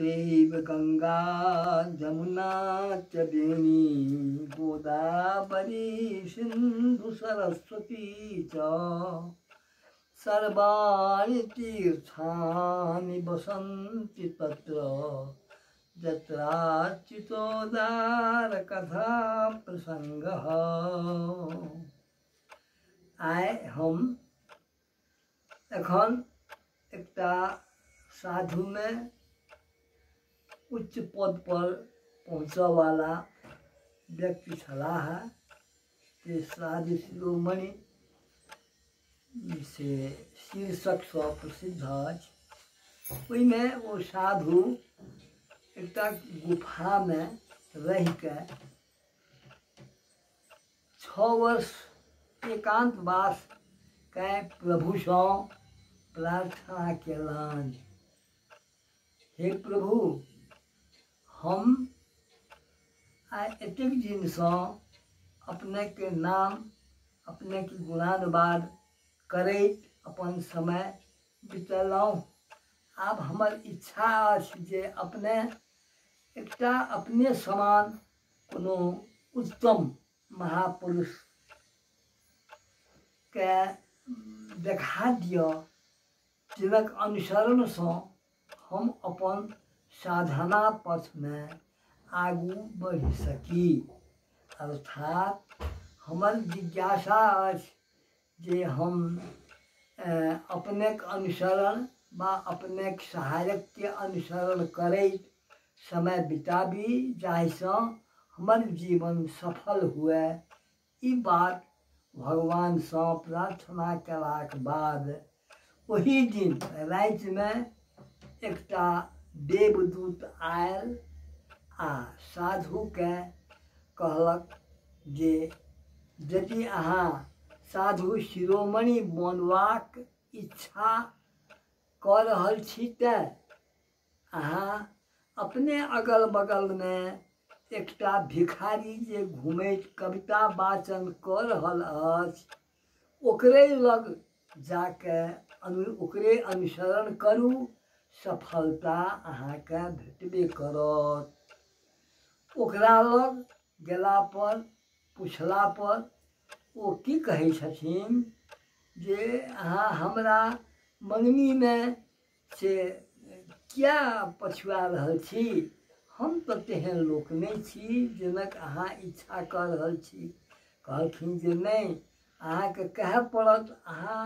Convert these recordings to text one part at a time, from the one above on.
तत्रैव गंगा जमुना च वेणी गोदावरी सिंधु सरस्वती च सर्वाणि तीर्थानि वसन्ति तत्र यत्राच्युतोदार कथा प्रसंगः। आइ हम एखन एकटा साधुमे उच्च पद पर पहुँचऽवाला व्यक्ति छलाह जे साधु शिरोमणि से शीर्षकसँ प्रसिद्ध अछि। ओहिमे ओ साधु एकटा गुफामे रहिके 6 वर्ष एकान्तवास कए प्रभुसँ प्रार्थना केलनि, हे प्रभु, हम आइ एतेक दिनसँ अपनेके नाम अपनेके गुणानुवाद करैत अपन समय बितेलहुँ। आब हमर इच्छा अछि जे अपने एकटा अपने समान कोनो उत्तम महापुरुषके देखा दिअ जिनक अनुसरणसँ हम अपन साधना पथमे आगू बढ़ि सकी। अर्थात हमर जिज्ञासा अछि जे हम अपनेक अनुसरण वा अपनेक सहायकके अनुसरण करैत समय बिताबी जाहिसँ हमर जीवन सफल हुए। ई बात भगवानसँ प्रार्थना कयलाक बाद ओही दिन रातिमे एकटा देवदूत आयल आ साधुके कहलक जे यदि अहाँ साधु शिरोमणि बनबाक इच्छा कऽ रहल छी तऽ अहाँ अपने अगल बगलमे एकटा भिखारी जे घुमैत कविता वाचन कऽ रहल अछि ओकरे लग जाके ओकरे अनुसरण करू, सफलता अहाँके भेटबे करत। ओकरा लग गेला पर पुछला पर ओ की कहै छथिन जे अहाँ हमरा मङ्गनीमे से किया पछुआ रहल छी, हम तऽ तेहन लोक नहि छी जिनक अहाँ इच्छा कऽ रहल छी। कहलखिन जे नहि, अहाँके कहय पड़त, अहाँ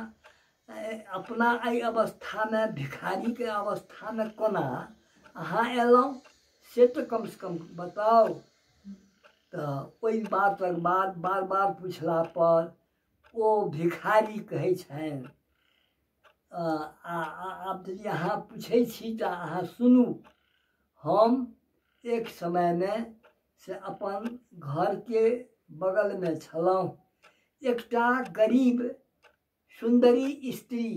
अपना एहि अवस्थामे भिखारीके अवस्थामे कोना अहाँ अयलहुँ से तऽ कमसँ कम बताउ। तऽ ओहि बातक बाद बार बार पुछला पर ओ भिखारी कहै छनि, आब यदि अहाँ पुछै छी तऽ अहाँ सुनू, हम एक समयमे से अपन घरके बगलमे छलहुँ। एकटा गरीब सुन्दरी स्त्री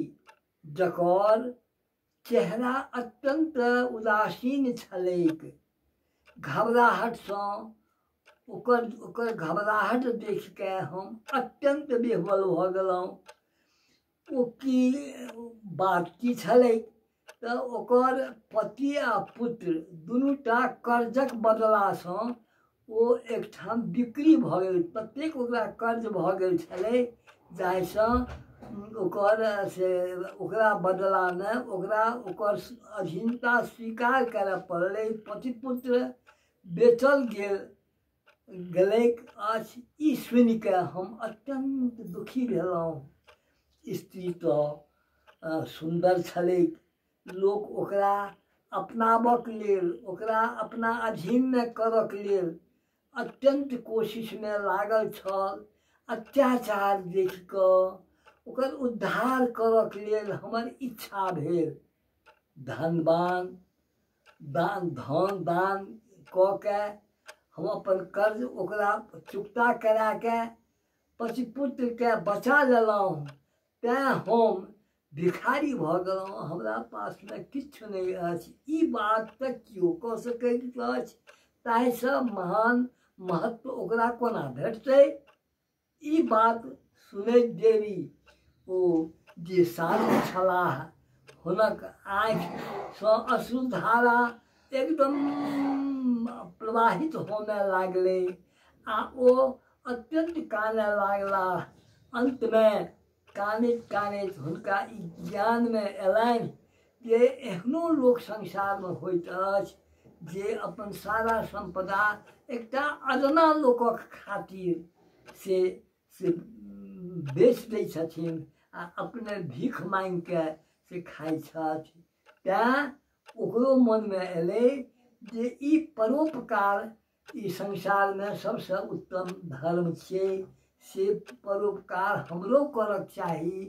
जकर चेहरा अत्यन्त उदासीन छलैक, घबराहटसँ ओकर घबराहट देखिके हम अत्यन्त विह्वल भऽ गेलहुँ। ओ की बात की छलै तऽ ओकर पति आ पुत्र दुनूटा कर्जक बदलासँ ओ एकठाम बिक्री भऽ गेल। ततेक ओकरा कर्ज भऽ गेल छलै जाहिसँ ओकर से ओकरा बदलामे ओकरा ओकर अधीनता स्वीकार करय पड़लै। पति पुत्र बेचल गेलैक अछि। ई सुनिके हम अत्यन्त दुखी भेलहुँ। स्त्री तऽ सुन्दर छलैक, लोक ओकरा अपनाबक लेल ओकरा अपना अधीनमे करक लेल अत्यन्त कोशिशमे लागल छल। अत्याचार देखिकऽ ओकर उद्धार करक लेल हमर इच्छा भेल। धनवान दान धन दान कऽ के हम अपन कर्ज ओकरा चुकता कराके पति पुत्रके बचा लेलहुँ, तेँ हम भिखारी भऽ गेलहुँ, हमरा पासमे किछु नहि अछि। ई बात तऽ केओ कऽ सकैत अछि, ताहिसँ महान महत्व ओकरा कोना भेटतै? ई बात सुनैत देरी ओ जे साधु छलाह हुनक आँखिसँ अश्रुधारा एकदम प्रवाहित होमय लागलै आ ओ अत्यन्त कानय लागला। अन्तमे कानैत कानैत हुनका ई ज्ञानमे अयलनि जे एहनो लोक संसारमे होइत अछि जे अपन सारा सम्पदा एकटा अदना लोकक खातिर से से बेच दै छथिन आ अपने भीख माँगिके से खाइ छथि। तैँ ओकरो मनमे अयलै जे ई परोपकार ई संसारमे सबसँ उत्तम धर्म छियै, से परोपकार हमरो करक चाही।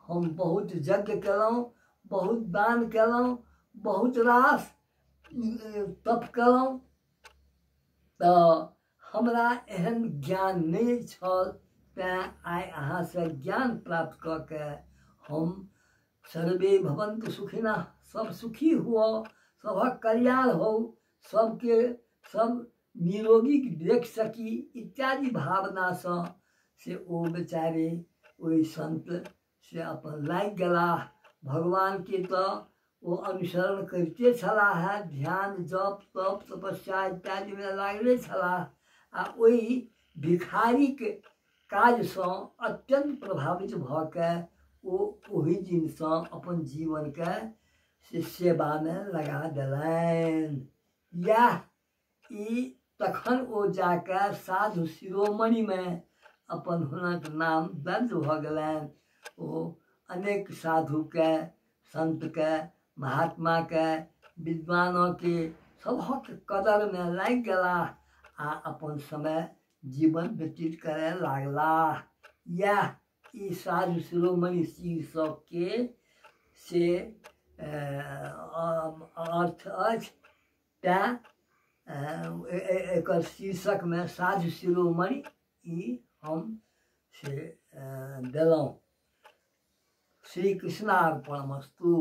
हम बहुत यज्ञ केलहुँ, बहुत दान केलहुँ, बहुत रास तप केलहुँ, तऽ हमरा एहन ज्ञान नहि छल, तैँ आइ अहाँसँ ज्ञान प्राप्त कऽ के हम सर्वे भवन्तु सुखिनः, सब सुखी हुअ, सभक कल्याण हो, सबके सब निरोगी देख सकी इत्यादि भावनासँ से ओ बेचारे ओहि संत से अपन लागि गेलाह। भगवानके तऽ ओ अनुसरण करिते छलाह है, ध्यान जप तप तपस्या इत्यादिमे लागले छलाह आ ओहि भिखारीके काजसँ अत्यन्त प्रभावित भऽ के ओ ओहि दिनसँ अपन जीवनके से सेवामे लगा देलनि। इएह ई तखन ओ जाके साधु शिरोमणिमे अपन हुनक नाम दर्ज भऽ गेलनि। ओ अनेक साधुके, संतके, महात्माके, विद्वानके सभक कदरमे लागि गेलाह आ अपन समय जीवन व्यतीत करय लागलाह। इएह ई साधु शिरोमणि शीर्षकके से अर्थ अछि। तैँ एकर शीर्षकमे साधु शिरोमणि ई हम से देलहुँ। श्री कृष्णार्पणमस्तु।